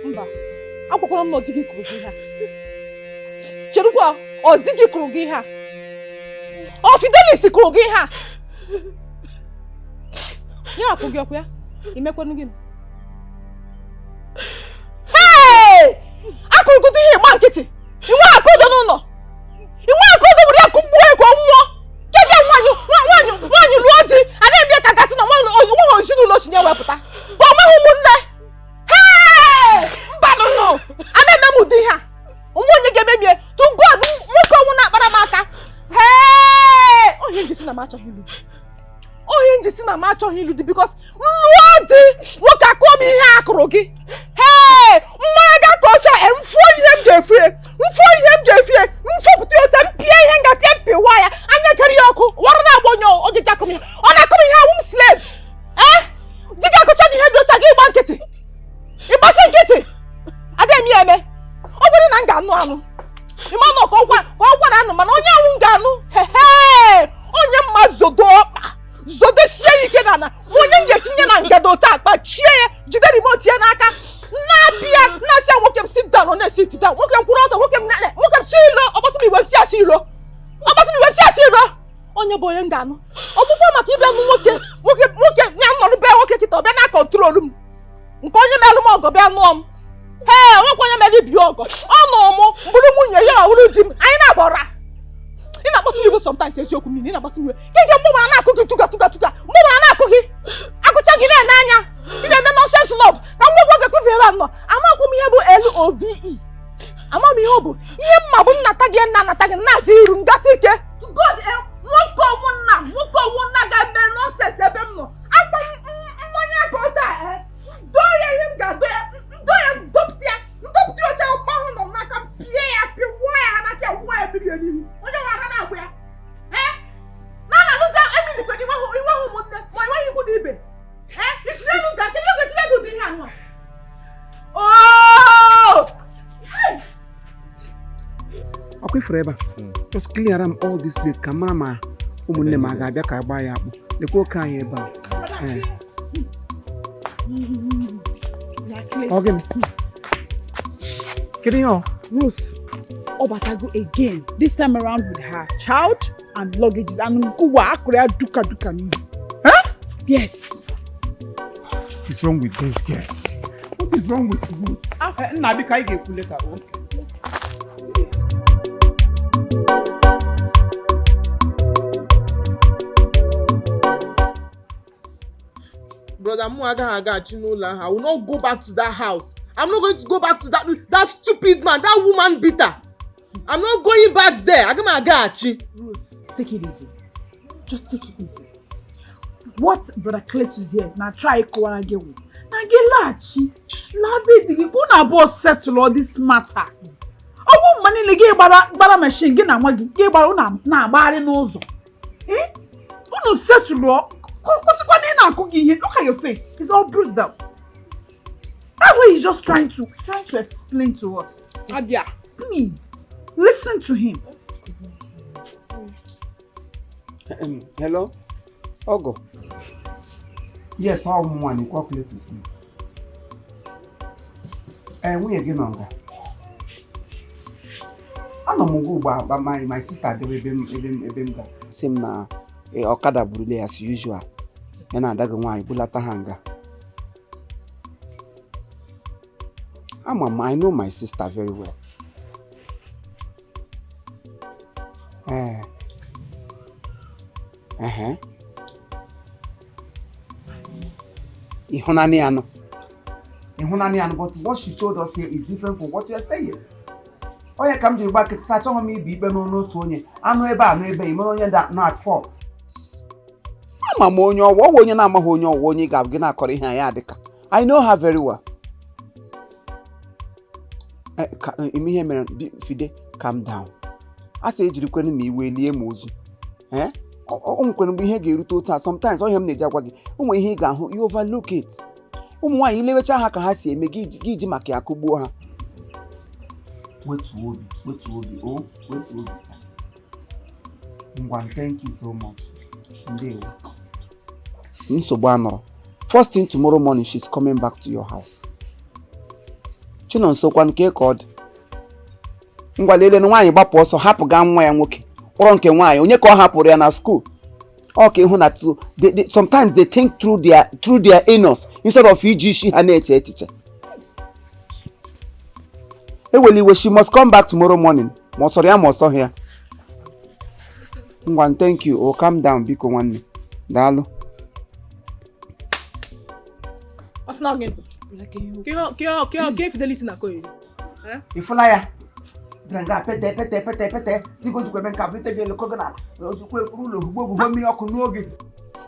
Mba, agwakwara m na ọ di gị kụrụ gị ihe a. Cherukwa, ọ di gị kụrụ gị ihe a? Ọ Fidelis kụrụ gị ihe a? Ya akụ gị ọkwa ya? Imekwanụ gịnị? Akụrụ gị ihe, gba nkịtị. Inwe aka odo n'ụlọ. Inwe aka odo were ya kụgbuo ya ka ọ nwụọ. Kedụ nwaanyị nwaanyị nwaanyị lụọ di a na-eme ka gasị na nwaanyị onweghị ezinụlọ si na ewepụta ka o nweghị ụmụnne. Mba, nụnụ a na-eme m ụdị ihe a, onwe onye ga-ememie. To God, nwoke ọnwụ na-akpara m aka. Onye njisi na m achọghị ịlụ di, onye njisi na m achọghị ịlụ di, because m lụọ di, nwoke akụọ m ihe a kụrụ gị. Hee, mmanya ga-aka oche, mfuo ihe m ga-efue, mfuo ihe m ga-efue, mfọpụta ya ote, m pịa ihe m ga-apịa, mpịwa ya anya kere ya ọkụ wara na-agba onye oge ji akụ m ihe ọ na-akụ m ihe awụ m slave. Ee, di gị akụcha gị ihe dị otu a, gị gba nkịtị, ịgbasi nkịtị. Ada eme ya eme. Ọ bụrụ na m ga-anụ anụ ịma nọ ka ọ gwara anụ, mana onye anwụ m ga-anụ, hehe, onye mma zodo ọkpa zodosie ya ike na ana, onye m ga-etinye na ngada otu akpa chie ya, jide remote ya n'aka na-apịa na-asị ya, nwoke m, sit down. Ọ na-esi down. Nwoke m, kwụrụ ọtọ. Nwoke m, nwoke m, si ilo. Ọgbasị m iwe si asị ilo, ọgbasị m iwe si asị ilo. Onye bụ onye m ga-anụ? Ọgbụgbọ maka ịbịa nụ nwoke, nwoke, nwoke ya nọrọ be nwoke kịta, ọ bịa na control m nke onye melụ m ọgọ bịa nụọ m. Ee, onwekwa onye mere ibi ọgọ ọ nọ mụ bụrụ nwunye ya, ọwụrụ di m. Anyị na-agbọra. Ị na-akpasu m iwe sometimes, eziokwu mmiri, ị na-akpasu m iwe. Keke mgbe mara na-akụ gị tụga tụga tụga, mgbe mara na-akụ gị, akụcha gị na-ene anya, ị na-eme nonsense love. Ka m gwa gị, ekwefe ebe a m nọ, amakwu m ihe bụ love, ama m ihe ọ bụ. Ihe mma bụ nnata gị, nna anata gị na-aga iru ngasị ike. God, nwoke ọnwụ nna, nwoke ọnwụ nna ga-eme nonsense ebe m nọ, akpa mmanya aka otu a, doo ya ihe m ga-adọ ya, ndo ya, ndọpụta ya, ndọpụta ya otu akpụkpọ ahụ nọ m n'aka, m pịa ya, pịwụọ ya ha n'aka, wụọ ya mmiri n'ihu onye nwe ha na-agba ya. Ee, na na nụta emili kwere inweghị ụmụnne ma enweghị ikwu na ibe. Ee, isi n'elu ga kedu oge jire gị ụdị ihe anụ a? Oh! Ọkwa ifuru ebe a, just clear am all this place ka mara ma ụmụnne m a ga-abịa ka agba ya akpụ. Lekwa oke anyị ebe a. Ee. Ọ gịnị? Kedu ihe ọ? Ruth, ọ batago again, this time around with her child and luggages and nkuwa akụrụ ya duka duka n'ihu. Huh? Yes. What is wrong with this girl? What is wrong with you? Nna, biko, anyị ga-ekwu later. O. Brother, mụ agaghị agaghachi n'ụlọ ahụ. I will not go back to that house. I'm not going to go back to that stupid man, that woman beater. I'm not going back there. Aga m agaghachi. Ruth, take it easy. Just take it easy. What Brother Cletus here na try ịkọwara gị wụ na gị laghachi laa be di gị ka unu abụọ settle all this matter. Ọgwụ mma niile gị gbara gbara machine gị na nwa gị gị gbara unu na-agbagharị n'ụzọ. Eh? Unu settle kwụsịkwa na ị na-akụ gị ihe. Look at your face. It's all bruised up. That way he's just trying to explain to us. Abia. Please listen to him. Hello? Ogo. Yes, ọ ụmụ nwaanyị kwa Cletus ni. Ee, nwunye gị nọ nga. Anọ m ngwa ugbu a, my sister debe ebe m ga. Sị m na ọkada burule ya as usual. Ya na ada gị nwaanyị bulata ha nga. Ama m, I know my sister very well. Ee. Ehe. Ịhụnanya ya nọ. Ịhụnanya ya nọ, but what she told us here is different from what you are saying. Onye ka m jiri gba nkịtị sị achọghị m ibi ikpe n'ọnụ otu onye anụ ebe a, anụ ebe ị mara onye nọ at fault. Ama m onye ọwụ, ọwụ onye na-amaghị onye ọwụ, onye ga gị na-akọrọ ihe anyị adịka. I know her very well. Ka ime ihe mere Fide, calm down. A sị ejirikwenu ma iwe lie m ozu. O nwekwara mgbe ihe ga-erute otu a. Sometimes ọ ihe m na-eji agwa gị, o nwere ihe ị ga-ahụ, you overlook it. Ụmụ nwaanyị ilewecha ha ka ha si eme gị ji maka ya kụgbuo ha. Wetuo obi, wetuo obi, o wetuo obi sa. Ngwa, thank you so much. Ndewo. Nsogbu anọrọ. First thing tomorrow morning, she's coming back to your house. Chinonso kwanụ ka ka ọ dị. Ngwa, lelee, nwaanyị gbapụ ọsọ hapụ gaa nwa ya nwoke kpọrọ nke nwaanyị. Onye ka ọ hapụrụ ya na school? Ọ ka ịhụ na sometimes they think through their anus instead of iji isi ha na-eche echiche. Ewela iwe, she must come back tomorrow morning, ma ọ sọrọ ya ma ọ sọghị ya. Ngwa, thank you. Oh, calm down, biko nwanne, daalụ. Ọ sị na ọ gịnị? Ka Fidelis na-akọ eri. Ịfụla ya bịara nga pete pete pete pete dịka o jikwa eme nke abụlite gị elu kogo n'ala, ojikwa ekwuru ụlọ ohugbo ogwugbo mmiri ọkụ n'oge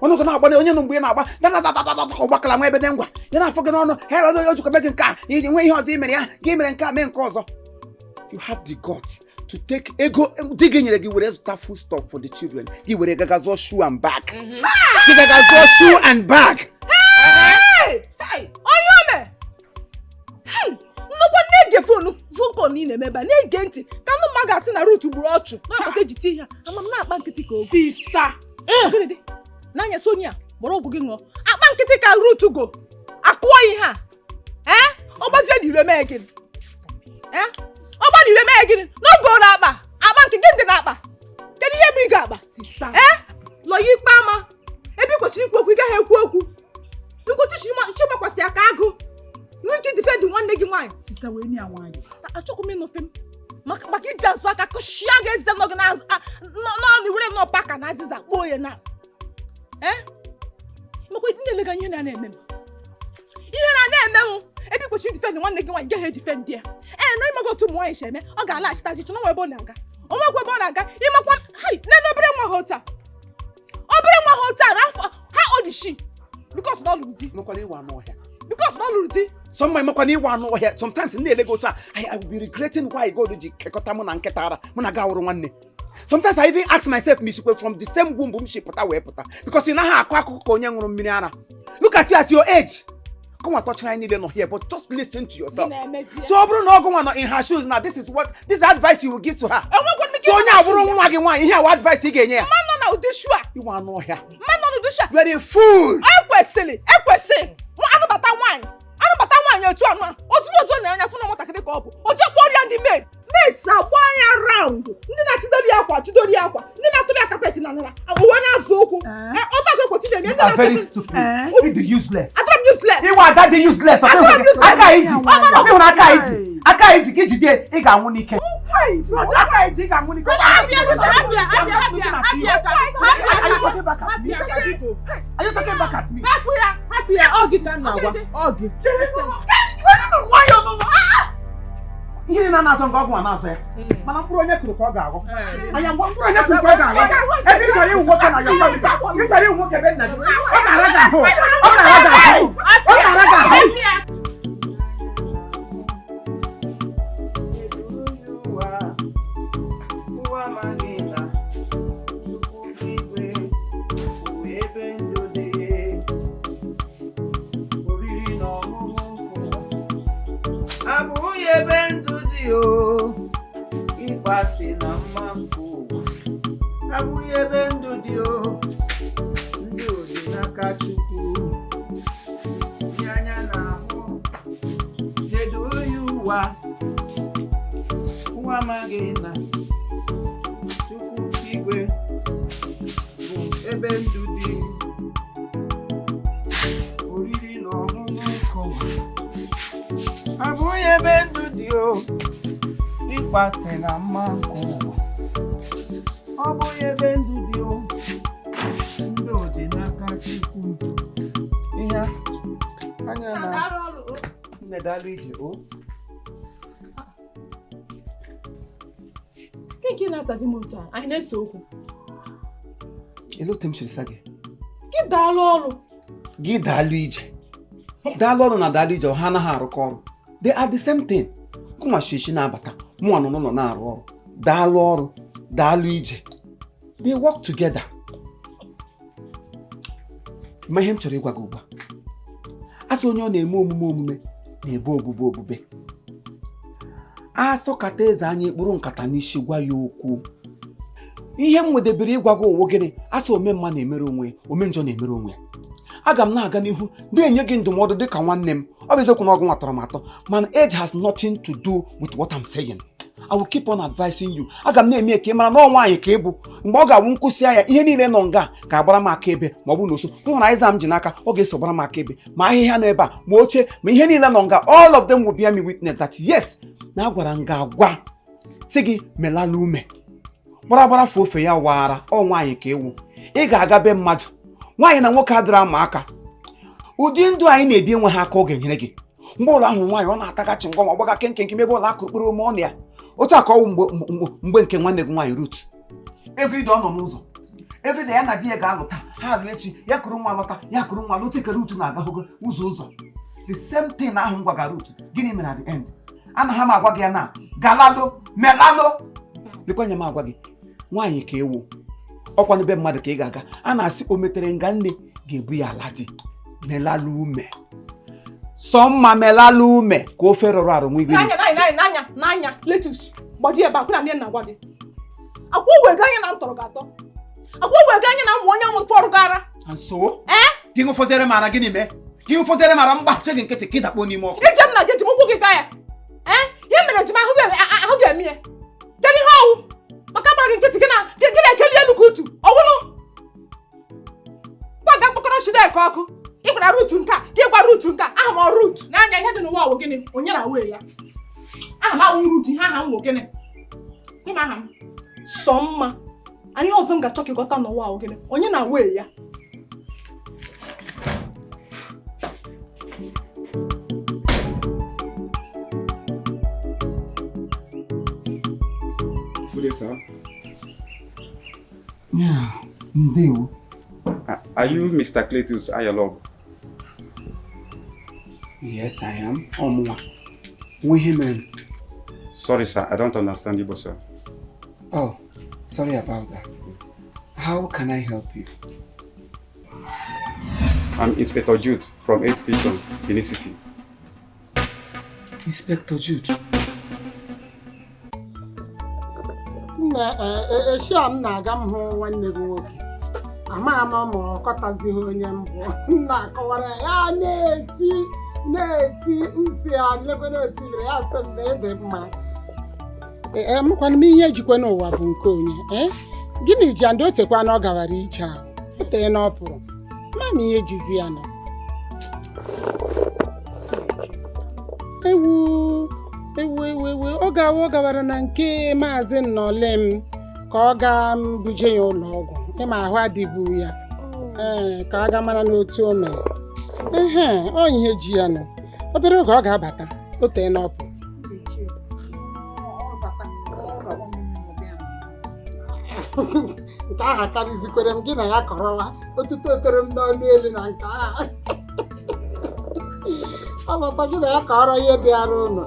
ọnụ gị na-agba onye nụ mgbe ị na-agba dadadadadada ka ọgbakala nwa ebe dị ngwa ya na-afọ gị n'ọnụ. Ha ere o jikwa eme gị nke a iji nwee ihe ọzọ i mere ya gị mere nke a mee nke ọzọ. You have the guts to take ego di gị nyere gị were zụta food stuff for the children, gị were gaga zụọ shoe and bag, gị gaga zụọ shoe and bag. Onye ome! Hey! Nnukwu na-ege phone call niile eme ebe a, na-ege ntị ka ndị mmadụ ga-asị na Ruth gburu ọchụ na-akpata eji tie ya ama m na-akpa nkịtị ka ogu. Sister. Gịnị dị? N'anya Sonia gbọrọ ọgwụ gị ṅụọ. Akpa nkịtị ka Ruth go akụọ ihe a. Ee? Ọ gbazie n'ire mee gịnị? Ee? Ọ gba n'ire mee gịnị? N'oge ụlọ akpa akpa nke gịnị dị n'akpa? Kedu ihe bụ ịga akpa? Sister. Ee? Lọ ya ikpe ama ebe ị kwesịrị ikwu okwu, ị gaghị ekwu okwu. Nkwụtụ chimakwasị aka agụ nwee ike defend nwanne gị nwaanyị. Sister, wee nye nwanyị. Achọkwa m ịnụ fim maka iji azụ aka kụchie gị eze nọ gị n'azụ n'ọnụ were nọ paka na azịza kpoo ya na ee makwa na-elega ihe na na-eme m, ihe na na-eme m ebe ị kwesịrị defend nwanne gị nwaanyị gaghị edefend ya. Ee, na ịmaga otu ụmụ nwaanyị si eme, ọ ga-alaghachita achịchị n'onwe ebe ọ na-aga, onwekwa ebe ọ na-aga. Ịmakwa hai nene obere nwa ha otu a, obere nwa ha otu a n'afọ ha odishi because na ọ lụrụ di. Nwekwara ịwa anụ ọhịa. Because na ọ lụrụ di. Some makwa na ịwa anụ ọhịa. Sometimes m na-ele gị otu a, I will be regretting why God ji kekọta mụ na nkịta ara mụ na gị awụrụ nwanne. Sometimes I even ask myself ma isikwe from the same womb m si pụta wee pụta, because ị naghị akọ akụkọ ka onye ṅụrụ mmiri ara. Look at you at your age, kọnwa tọchara anyị niile nọ here, but just listen to yourself. So ọ bụrụ na ọgụ nwa nọ in her shoes na this is what this is the advice you will give to her. Enwekwa m ike. So onye abụrụ nwa gị nwaanyị, ihe awa advice ị ga-enye ya? Mma nọ na ụdị shoe a. Ịwa anụ ọhịa. Mma nọ n'ụdị shoe a. You are a fool. Ekwesịrị anụbata nwaanyị otu anụ a, ozugbo ozugbo na anya fụ na nwatakịrị ka ọ bụ, o jee kpọrọ ya ndị maid, maids agba ya round, ndị na-achịdori ya akwa chidori ya akwa, ndị na-atụrụ ya carpet na nara uwe na-azụ ụkwụ. Ọtụ atụ ekwesịrị eme ndị You are very na-asị stupid. Eh? You dị useless. Atụrụ m useless. Ịwa ada dị useless. Atụrụ m useless. Aka iji ọ hụrụ aka iji aka iji ka ijide, ị ga-anwụ n'ike. Aka iji, ị ga-anwụ n'ike. Are you talking back at me? Are you talking back at me? Hapụ ya, hapụ ya, ọ gị ka m na-agwa, ọ gị. Ihe niile na-azọ nke ọgwụ a na-azọ ya, mana mkpụrụ onye kụrụ ka ọ ga-aghọ anya. Mgbe mkpụrụ onye kụrụ ka ọ ga-aghọ. Ebe ị chọrọ ịwụ nwoke na your family, ị chọrọ ịwụ nwoke ebe nna gị, ọ ga-ara gị ahụ, ọ ga-ara gị ahụ, ọ ga-ara gị ahụ. Ụwa amaghị na Chukwu igwe bụ ebe ndụ dị, oriri na ọṅụṅụ nke ụwa abụghị ebe ndụ dị o. Ịkpasị na mma nke ụwa abụghị ebe ndụ dị o. Ndụ dị n'aka Chukwu. Ndị anya na-ahụ na-eduhie ụwa. Ụwa amaghị na Chukwu igwe bụ ebe ndụ dị, oriri na ọṅụṅụ nke ụwa abụghị ebe ndụ dị o. Ịkpasị na mma nke ụwa ọ bụghị ebe ndụ dị o. Ndụ dị n'aka Chukwu. Ihe anya na nne, daalụ ije o. Nke na-asazi m otu a, anyị na-ese okwu? Ele otu m siri sa gị? Gị daalụ ọrụ. Gị daalụ ije, daalụ ọrụ na daalụ ije, ha anaghị arụkọ ọrụ. They are the same thing. Kụnwa shishi na-abata, mụnwa nọ n'ụlọ na-arụ ọrụ. Daalụ ọrụ, daalụ ije, they work together. Ma ihe m chọrọ ịgwa gị ugbu a, a sị onye ọ na-eme omume omume na-ebe obube obube asọkata eze anya ekpuru nkata n'isi gwa ya okwu. Ihe m nwedebere ịgwa gị ụwụ gịnị? Asị ome mma na-emere onwe ya, ome njọ na-emere onwe ya. Aga m na-aga n'ihu na-enye gị ndụmọdụ dịka nwanne m. Ọ bụ eziokwu na ọgụ nwa tọrọ m atọ, mana age has nothing to do with what I'm saying. I will keep on advising you. Aga m na-eme ka ị mara na ọ nwaanyị ka ị bụ. Mgbe ọ ga-abụ nkwụsị ya, ihe niile nọ nga ga-agbara m aka ebe, ma ọ bụ na oso hụ na ịza m ji n'aka, ọ ga-eso gbara m aka ebe, ma ahịhịa nọ ebe a, ma oche, ma ihe niile nọ nga, all of them will bear me witness that yes, na agwara m gị agwa sị gị melala ume, gbara gbara fụ ofe ya waara. Ọ nwaanyị ka ewu, ị ga-aga be mmadụ. Nwaanyị na nwoke adịrị ama aka. Ụdị ndụ anyị na-ebi enweghị aka ọ ga-enyere gị. Mgbe ụlọ ahụ nwaanyị ọ na-atagachi ngwa ma ọ gbaga kenkenke ebe ụlọ akụ okporo ome ọnụ ya otu a ka ọwụ mgbe nke nwanne gị nwaanyị Ruth. Everyday ọ nọ n'ụzọ, everyday ya na di ya ga-alụta, ha alụ echi, ya kụrụ nwa lọta, ya kụrụ nwa lọta. Ike Ruth na-agahogo ụzọ ụzọ, the same thing ahụ m gwaga Ruth. Gịnị mere at the end? Anaghị m agwa gị ya na galalo melalo, lekwa anya m agwa gị, nwaanyị ka ewu, ọkwa n'ebe mmadụ ka ị ga-aga. A na-asị o metere nga nne ga-ebu ya ala di. Melala ume sọ mma, melala ume ka ofe rọrọ arụ nwa igwe. N'anya, n'anya, n'anya, n'anya. Cletus, gbado ebe a kwụna nne na-agwa gị akwa wega anya na m tọrọ gị atọ, akwa wega anya na m onye nwe fọrọ gara. And so gị ṅụfọziere m ara, gịnị mee gị ṅụfọziere m ara? Mgbachi gị nkịtị ka ị dakpuo n'ime ọkụ. Ije nna gị eji m ụkwụ gị gaa ya. Ee, ihe mere ejima ahụ ahụ ga-eme ya. Kedu ihe ọwụ maka gbara gị nkịtị gị na gị na-ekeli elu ka utu ọwụrụ gbaga mkpọkọrọ shide ka ọkụ. Ị gwara Ruth nke a, gị gwa Ruth nke a, aha m ọ Ruth n'anya. Ihe dị n'ụwa ọwụ gịnị? Onye na wee ya aha m awụ Ruth. Ihe aha m wụ gịnị? Ịma aha m sọ mma. Anyị ọzọ m ga-achọ ka ịghọta n'ụwa awụ gịnị? Onye na wee ya. Good day, sir. Yeah, ndewo. Are you Mr. Cletus Ayalog? Yes, I am. Ọmụnwa nwa, ihe mere m. Sorry, sir. I don't understand Igbo, sir. Oh, sorry about that. How can I help you? I'm Inspector Jude from 8 Vision, Benin City. Inspector Jude. Nne, echi a m na-aga m hụ nwanne gị nwoke, amaghị m ma ọ kọtazighị onye mbụ m na-akọwara ya, ya na-eti na-eti nsị ya lekwena otimiri ya, sị m na ịdị mma. Emekwana m ihe ejikwa n'ụwa bụ nke onye. Ee, gịnị ji andị o tekwa na ọ gawara ije ahụ o tee na ọ pụrụ ma m ihe jizi ya nọ. Ewu ewu ewu ewu, oge awa ọ gawara na nke maazị Nnọlem ka ọ gaa m buje ya ụlọ ọgwụ, ịma ahụ adịbu ya. Ee, ka a ga mara n'otu o mere. Ehe, ọ ihe ji ya nọ, obere oge ọ ga-abata, o tee na ọ pụrụ. Nke ahụ karịzikwere m, gị na ya kọrọwa otuto toro m n'ọnụ elu na nke ahụ ọ bata, gị na ya kọrọ ihe bịara ụlọ.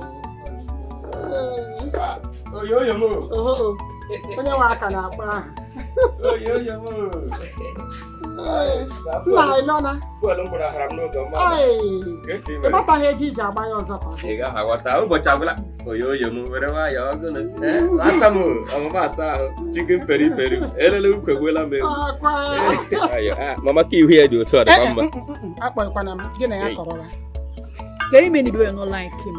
Oyoyo mo. Oho, onye nwe aka na-akpọ aha. Oyoyo mo. Ee, nna anyị nọ na Fuel m gwara hara m n'ụzọ mma. Ee, Ka ị mere? Ịgbataghị ego iji agba ya ọzọ ka ọ dị. Ị gaghị aghọta, ụbọchị agwụla. Oyoyo m, were nwayọọ ọgụnụ. Ee, asa m ọmụma asa ahụ. Chicken peri peri. Elele ukwe gwela m egwu. Akwa ya. Ayo, ah, mama ka ihu ya dị otu a dịkwa mma. Akpọkwana m, gị na ya kọrọwa. Can you mean you not like him?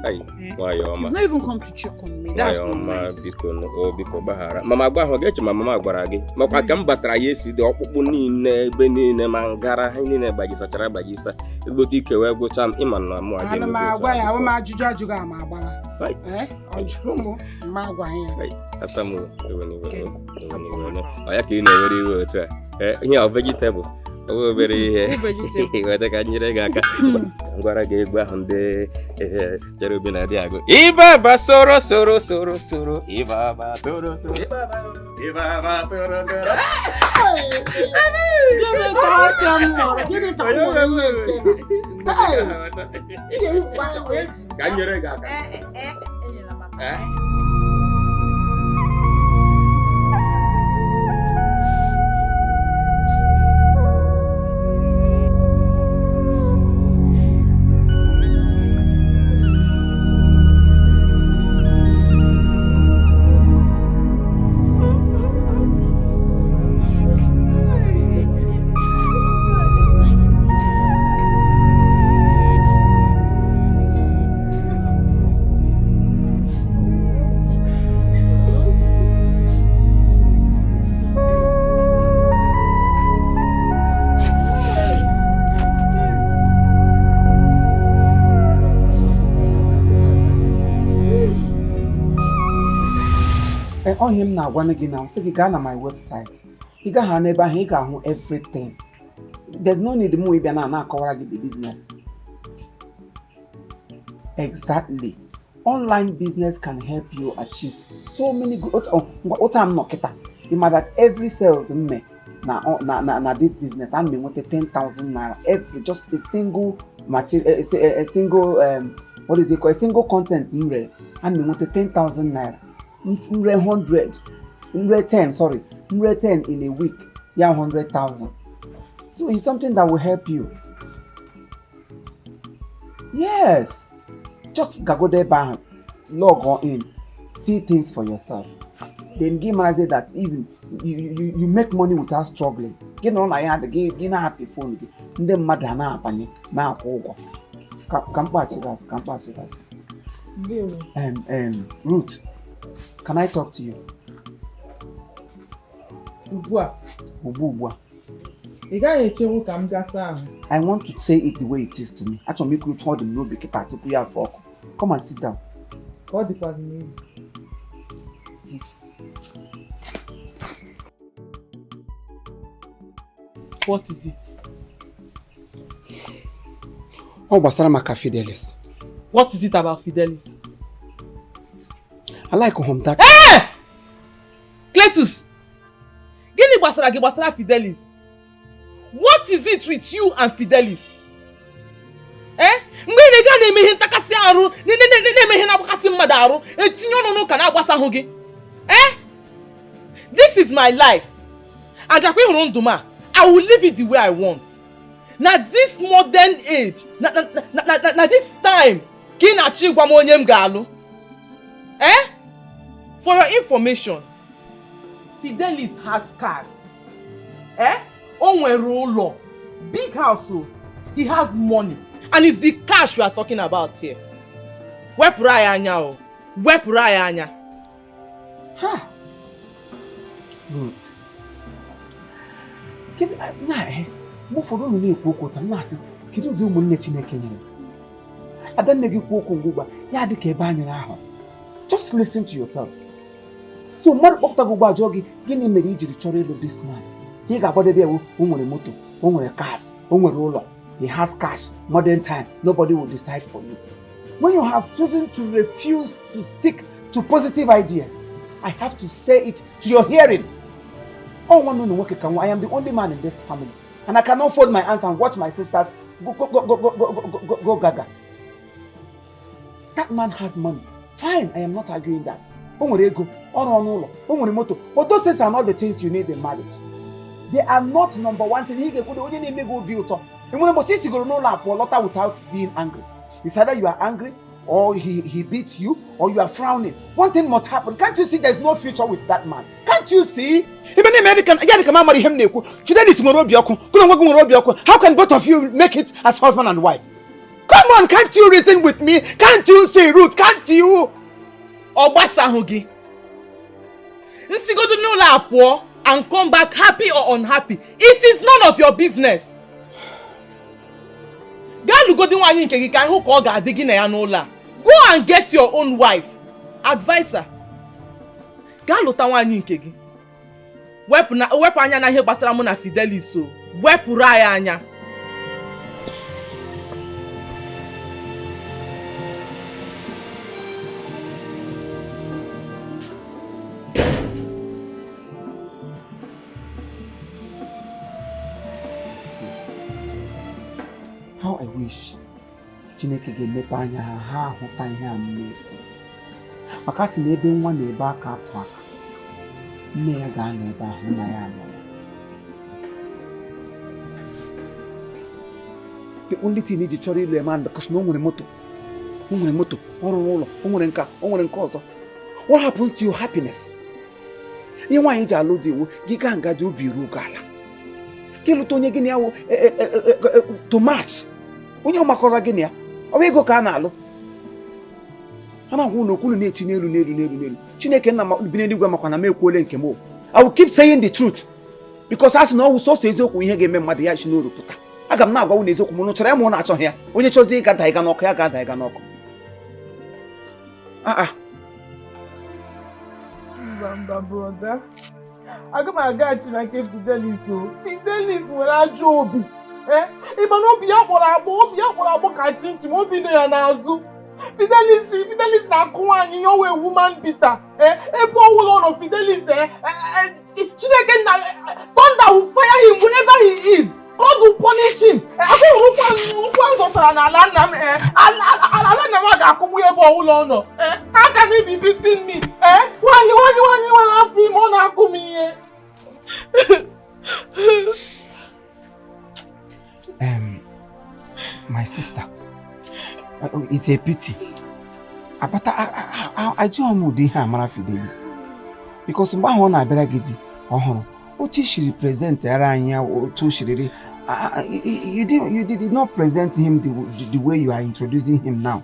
Ai, nwayọọ ọma. You've not even come to check on me. That's Nwayọọ not ọma, nice. biko o, biko gbaghara. Mama gwa ahụ ga-eche ma mama gwara gị. Makwa ka m batara ya esi dị ọkpụkpụ niile ebe niile ma ngara ha niile gbajisachara agbajisa. Ezigbote ike wee gwụcha m, ịma na mụ adịghị Ana m otu agwa ya, ahụ. ahụ m ajụjụ ajụghị ama agbawa. Ai. Ee, ọ jụrụ m, mma agwa ya. Ai, asa m ewe n'iwe, ewe n'iwe. Ọ ya ka ị na-ewere iwe otu a. Ee, ihe ọ vegetable. Ọ bụ obere ihe. Weta ka nyere gị aka. Ngwara gị egwu ahụ ndị cherubi na-adị agụ. Ịbaba soro soro soro soro, ịbaba soro soro, ịbaba soro soro. Gịnị ka aka m mụrụ? Gịnị ka m mụrụ ihe nke na? Ee, ị ga-ewukwa ya wee Ka m nyere gị aka. Eh? Ọ ihe m na-agwa gị na sị gị gaa na my website. Ị gaghị n'ebe ahụ, ị ga-ahụ everything. There's no need mụ ịbịa na na-akọwara gị the business. Exactly. Online business can help you achieve so many good. Otu a m nọ kịta, ị ma that every sales m mee na this business, ana m enweta 10,000 naira every, just a single material, a single what is it called, a single content m rere, ana m enweta 10,000 naira. M ree 100, m ree 10, sorry, m ree 10 in a week, ya 100,000. So it's something that will help you. Yes, just gagodo ebe ahụ, log on in, see things for yourself, then gị marazie that even you make money without struggling. Gị nọrọ na ya gị, gị na-apị phone gị, ndị mmadụ a na-abanye na-akwụ ụgwọ. Ka m kpaghachiri azụ, ka m kpaghachiri azụ. Ndewo. Ruth, can I talk to you? Ugbu a? Ugbu a. Ị gaghị echenwu ka m gaa saa ahụ? I want to say it the way it is to me. Achọrọ m ikwu otu ọ dị m n'obi kịta tupu ya afọ ọkụ. Come and sit down. Ka ọ dịkwa gị n'obi. What is it? Ọ gbasara maka Fidelis. What is it about Fidelis? I like him that. Hey! Cletus! Gịnị gbasara gị gbasara Fidelis? What is it with you and Fidelis? Eh? Mgbe ị na-ega na-eme ihe ntakasị arụ, na-eme ihe na-agbakasị mmadụ arụ, etinye ọnụ n'ụka na-agbasahụ gị. Eh? This is my life. And akwa ịhụrụ ndụ m a, I will live it the way I want. Na this modern age, na this time, ka ị na-achọ ịgwa m onye m ga-alụ. Eh? For your information, Fidelis has cars. Eh? O nwere ụlọ. Big house o. He has money. And it's the cash we are talking about here. Wepụrụ anyị anya o. Wepụrụ anyị anya. Ha! Ruth. Kedu na mgbe ụfọdụ unu na-ekwu okwu ụta, m na-asị, kedu ụdị ụmụnne Chineke nyere? Adanne gị kwuo okwu ngwa, ya dị ka ebe anyere ahụ. Just listen to yourself. So mmadụ kpọpụta gị ugbu a jụọ gị, gịnị mere i jiri chọrọ ịlụ this man? Ị ga-agwadebe ya, o nwere moto, o nwere cars, o nwere ụlọ. He has cash, modern time, nobody will decide for you. When you have chosen to refuse to stick to positive ideas, I have to say it to your hearing. Oh, one no nwoke ka nwa. I am the only man in this family. And I cannot fold my hands and watch my sisters go go go go go go go go go gaga. That man has money. Fine, I am not arguing that. O nwere ego, ọ rụọ n'ụlọ, o nwere moto. But those things are not the things you need in marriage. They are not number one thing. Ị ga-ekwu onye na-eme gị obi ụtọ. Enwere mbọsị isigoro n'ụlọ a pụọ lọta without being angry. It's either you are angry or he beats you or you are frowning. One thing must happen. Can't you see there's no future with that man? Can't you see? Ibe na-eme dị ka ya dị ka m amara ihe m na-ekwu. Fidelis nwere obi ọkụ, gị na onwe gị nwere obi ọkụ. How can both of you make it as husband and wife? Come on, can't you reason with me? Can't you see, Ruth? Can't you? Ọ gbasahụ gị. Nsigodo n'ụlọ a pụọ and come back happy or unhappy, it is none of your business. Gaa lụgodi nwaanyị nke gị ka ịhụ ka ọ ga-adị gị na ya n'ụlọ a. Go and get your own wife. Adviser. Gaa lụta nwaanyị nke gị. Wepụ na wepụ anya na ihe gbasara mụ na Fidelis o. Wepụrụ anyị anya. How I wish Chineke ga-emepe anya ha, ha ahụta ihe a m na-ekwu. Maka sị na ebe nwa na-ebe aka atụ aka, nne ya ga-anọ ebe ahụ, nna ya anọ ya. The only thing iji chọrọ ịlụ a man because na o nwere moto, o nwere moto, ọ rụrụ ụlọ, o nwere nka, o nwere nke ọzọ. What happens to your happiness? Ihe nwaanyị ji alụ dị iwu, gị gaa nga dị obi ruo gị ala. Gị lụta onye gị na ya wụ to match. Onye ọ makọrọ gị na ya, ọ bụ ego ka a na-alụ. A na-agwa ụlọ okwu unu na-eti n'elu n'elu n'elu n'elu. Chineke nna m bi n'eluigwe makwa na m ekwuole nke m o. I will keep saying the truth because a sị na ọ wụ sọsọ eziokwu ihe ga-eme mmadụ ya si n'oru pụta. Aga m na-agwa unu eziokwu, ma unu chọrọ ya ma unu achọghị ya. Onye chọzie ịga da ịga n'ọkụ, ya ga-ada ịga n'ọkụ. Ah ah. Mba, mba, brother. Aga m agaghachi na nke Fidelis o. Fidelis nwere ajọ obi. Ee, ị ma na obi ya kpọrọ akpọ, obi ya kpọrọ akpọ ka chinchin, obi nọ ya n'azụ. Fidelis, Fidelis na-akụ nwaanyị ihe, o wee woman beater. Ee, ebe ọ wụla ọ nọ, Fidelis, ee, Chineke nna, thunder will fire him wherever he is. God will punish him. Ahụrụ ụkwụ m zọtara n'ala nna m, ee, ala nna m a ga-akụgbu ya ebe ọbụla ọ nọ. Ee, how can he be beating me? Ee, nwaanyị nwere afọ ime, ọ na-akụ m ihe. My sister, it's a pity. But ajụghị m ụdị ihe a mara Fidelis. Because mgbe ahụ ọ na-abịara gị di ọhụrụ, otu i siri present ara anyị ya, otu o siri, you did not present him the way you are introducing him now.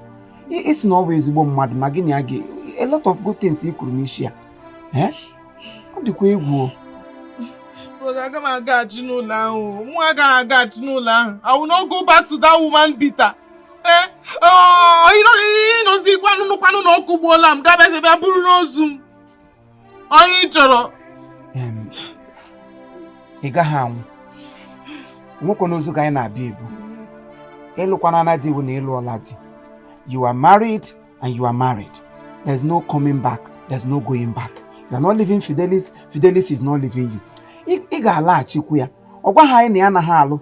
Ị sị na ọ bụ ezigbo mmadụ ma gị na ya gị, a lot of good things i kwuru n'isi ya. Eh? Ọ dịkwa egwu o. Brother, aga m agaghachi n'ụlọ ahụ. Mụ agaghị agaghachi n'ụlọ ahụ. I will not go back to that woman beater. Eh? Oh, ịnọzi kwanụ nụkwanụ na ọkụ gbuola m, gaa bịa bịa buru n'ozu m. Onye ị chọrọ. Ị gaghị anwụ. Nwoke n'ozu ka anyị na-abịa ebu. Ịlụkwana na di bụ na ịlụọla di. You are married and you are married. There's no coming back. There's no going back. You are not leaving Fidelis. Fidelis is not leaving you. Ị ga-alaghachikwu ya. Ọ gwaghị anyị na ya anaghị alụ.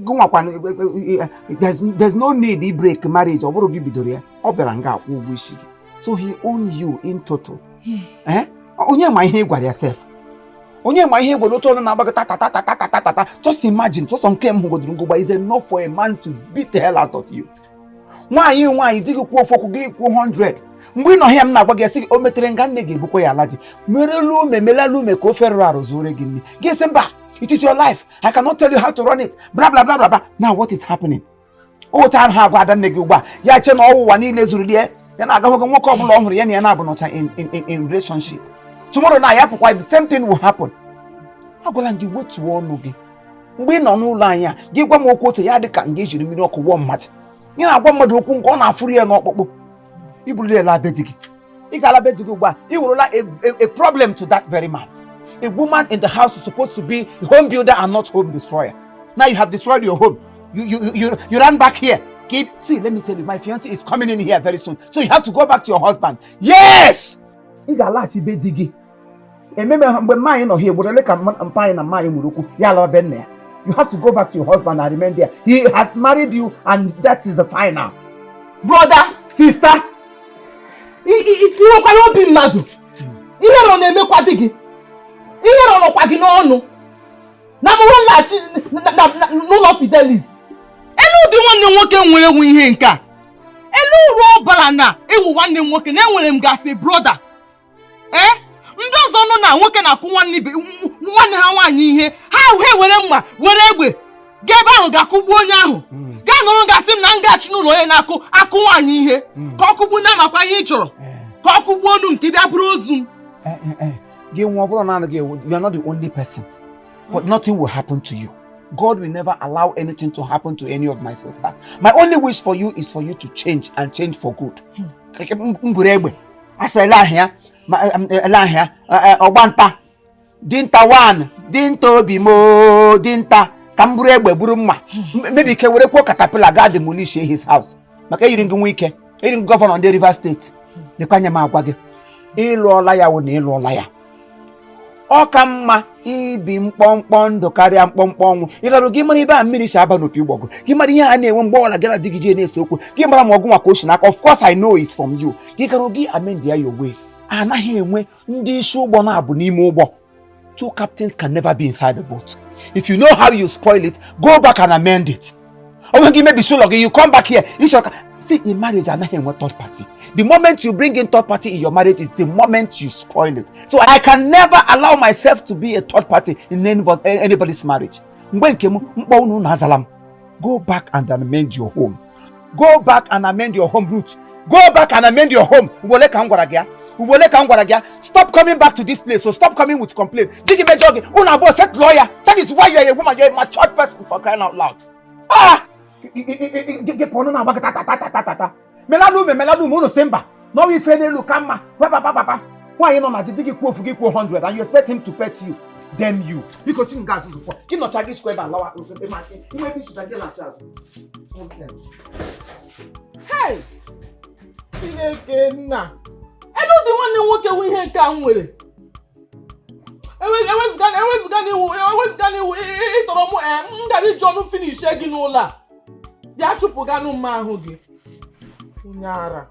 Gụnwakwanụ, there's no need i break marriage. Ọ bụrụ gị bidoro ya, ọ bịara nga akwụ ụgwọ isi gị. So he own you in total. Eh? Onye ma ihe ị gwara ya sef? Onye ma ihe ị gwara otu ọnụ na-agba gị ta ta ta ta ta ta ta ta? Just imagine, sọsọ nke m hụgodoro ngụgba is enough for a man to beat the hell out of you. Nwaanyị di gị kwuo ofu okwu, gị kwuo 100. Mgbe ị nọ ya, m na-agwa gị, sị gị o metere nga nne ga-ebukwa ya ala di merelu ume, melelu ume ka ofe rụrụ arụ zuore gị nri. Gị sị mba, it is your life, I cannot tell you how to run it, blah blah blah blah blah. Now what is happening? O wetara ha agwa ada nne gị ugbu a, ya che na ọwụwa niile zuru lie ya na-agahụ gị nwoke ọbụla ọ hụrụ ya na ya na-abụ nọcha in relationship. Tomorrow na ya pụkwa, the same thing will happen. Agwala m gị, wetuo ọnụ gị. Mgbe ị nọ n'ụlọ anyị a, gị gwa m okwu otu ya dị ka nga ejiri mmiri ọkụ wụọ mmadụ. Ị na-agwa mmadụ okwu nke ọ na-afụrụ ya n'ọkpụkpụ. Iburula ya laa be di gị. Ị ga-ala be di gị ugbu a, ị werela a problem to that very man. A woman in the house is supposed to be a home builder and not home destroyer. Now you have destroyed your home. You ran back here. Kid, see, let me tell you, my fiance is coming in here very soon, so you have to go back to your husband. Yes, ị ga-alaghachi be di gị. Ememe mgbe mma anyị nọ here, ugboro ole ka mpa anyị na mma anyị nwere okwu, ya alawa be nna ya? You have to go back to your husband and remain there. He has married you and that is the final. Brother, Sister. Ị nwekwara obi mmadụ? Ihere ọ na-emekwa di gị? Ihere ọ nọkwa gị n'ọnụ na mụrụ nlaghachi n'ụlọ Fidelis? Elu ụdị nwanne m nwoke nwere ewu ihe nke a, elu uru ọ bara na ịwụ nwanne m nwoke na enwere m gasị brother. Ee, ndị ọzọ nọ na nwoke na-akụ nwanne ibe nwanne ha nwaanyị ihe, ha were mma, were egbe gaa ebe ahụ ga-akụgbu onye ahụ. Gaa nọrọ gasị m na ngaghachi n'ụlọ onye na-akụ akụ nwaanyị ihe, ka ọ kụgbu na amakwa ihe ị chọrọ ka ọ kụgbuo onu nke bịa bụrụ ozu m. Gị nwa, ọ bụrụ naanị gị, you are not the only person, but nothing will happen to you. God will never allow anything to happen to any of my sisters. My only wish for you is for you to change and change for good. M buru egbe asị ele ahịa ma ele ahịa ọgbanta dinta 1 dinta obi mo dinta, ka m buru egbe, buru mma, mebi ike were kwuo caterpillar gaa demolish his house, maka eyiri gị nwa ike, eyiri gị governor ndị Rivers State. Lekwa anya, m agwa gị, ịlụọla ya wụ na ịlụọla ya, ọ ka mma ibi mkpọmkpọ ndụ karịa mkpọmkpọ ọnwụ. Ịlarụ gị mara ebe a mmiri si aba n'opi ụgbọgụ, gị mara ihe a na-enwe mgbe ọbụla gị na di gị ji na-ese okwu, gị mara ma ọgụ nwa ka o si n'aka. Of course I know it's from you. Gị gara gị amend ya your ways. Anaghị enwe ndị isi ụgbọ na-abụ n'ime ụgbọ. Two captains can never be inside the boat. If you know how you spoil it, go back and amend it. Ọ bụghị gị mebisi ụlọ gị, you come back here ịchọ ka. See, in marriage anaghị enwe third party. The moment you bring in third party in your marriage is the moment you spoil it. So I can never allow myself to be a third party in anybody's marriage. Mgbe nke m mkpọ unu, unu azala m. Go back and amend your home. Go back and amend your home. Ruth, go back and amend your home. Ugbo ole ka m gwara gị ya? Ugbo ole ka m gwara gị ya? Stop coming back to this place. So stop coming with complaint. Di gị mejọ gị, unu abụọ settle ya. That is why you are a woman. You are a matured person, for crying out loud. Ah, gị pụọ na-agba gị ta ta ta ta ta ta. Melala ume, melala ume, unu si mba n'ọwa ife n'elu ka mma. Papapapapa. Nwaanyị nọ na di, di gị kwuo ofu, gị kwuo 100, and you expect him to pet you. Damn you. Biko chi nga azụzụ fọ. Gị nọcha gị sikwa ebe a lawa ebe ma inwe ebe isita gị na-achị azụ. Nonsense. Hey! Chineke nna, elu ụdị nwanne m nwoke nwe ihe nke a m nwere. Ewezuga n'iwu ịtọrọ m, m gara iji ọnụ finish gị n'ụlọ a. Bịa chụpụganụ mma ahụ gị, onye ara.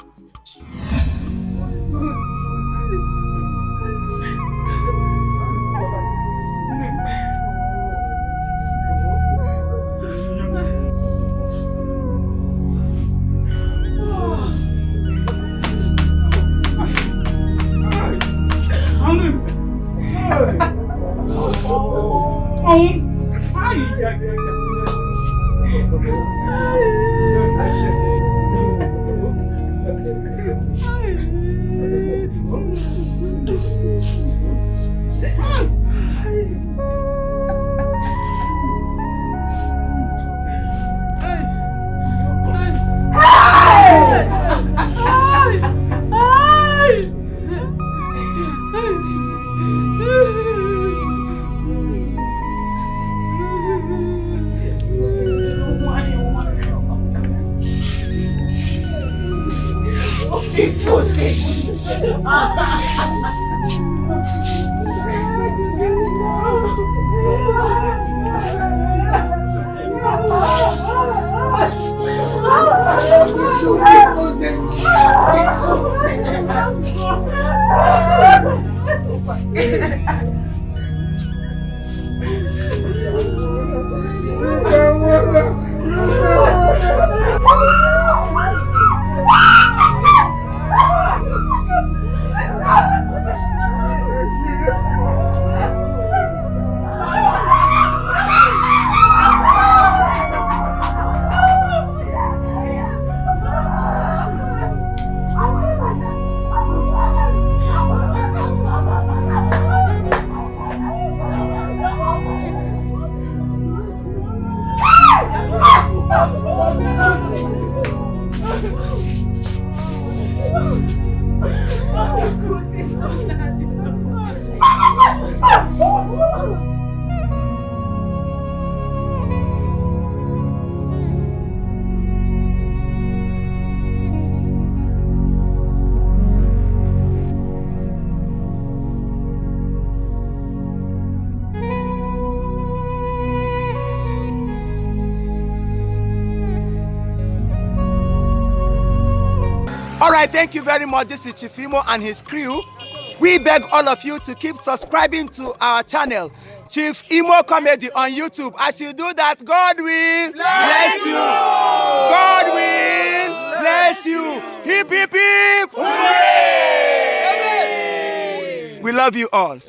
All right, thank you very much. This is Chief Imo and his crew. We beg all of you to keep subscribing to our channel, Chief Imo Comedy on YouTube. As you do that, God will bless you. God will bless you. Hip, hip, hip. Hooray! We love you all.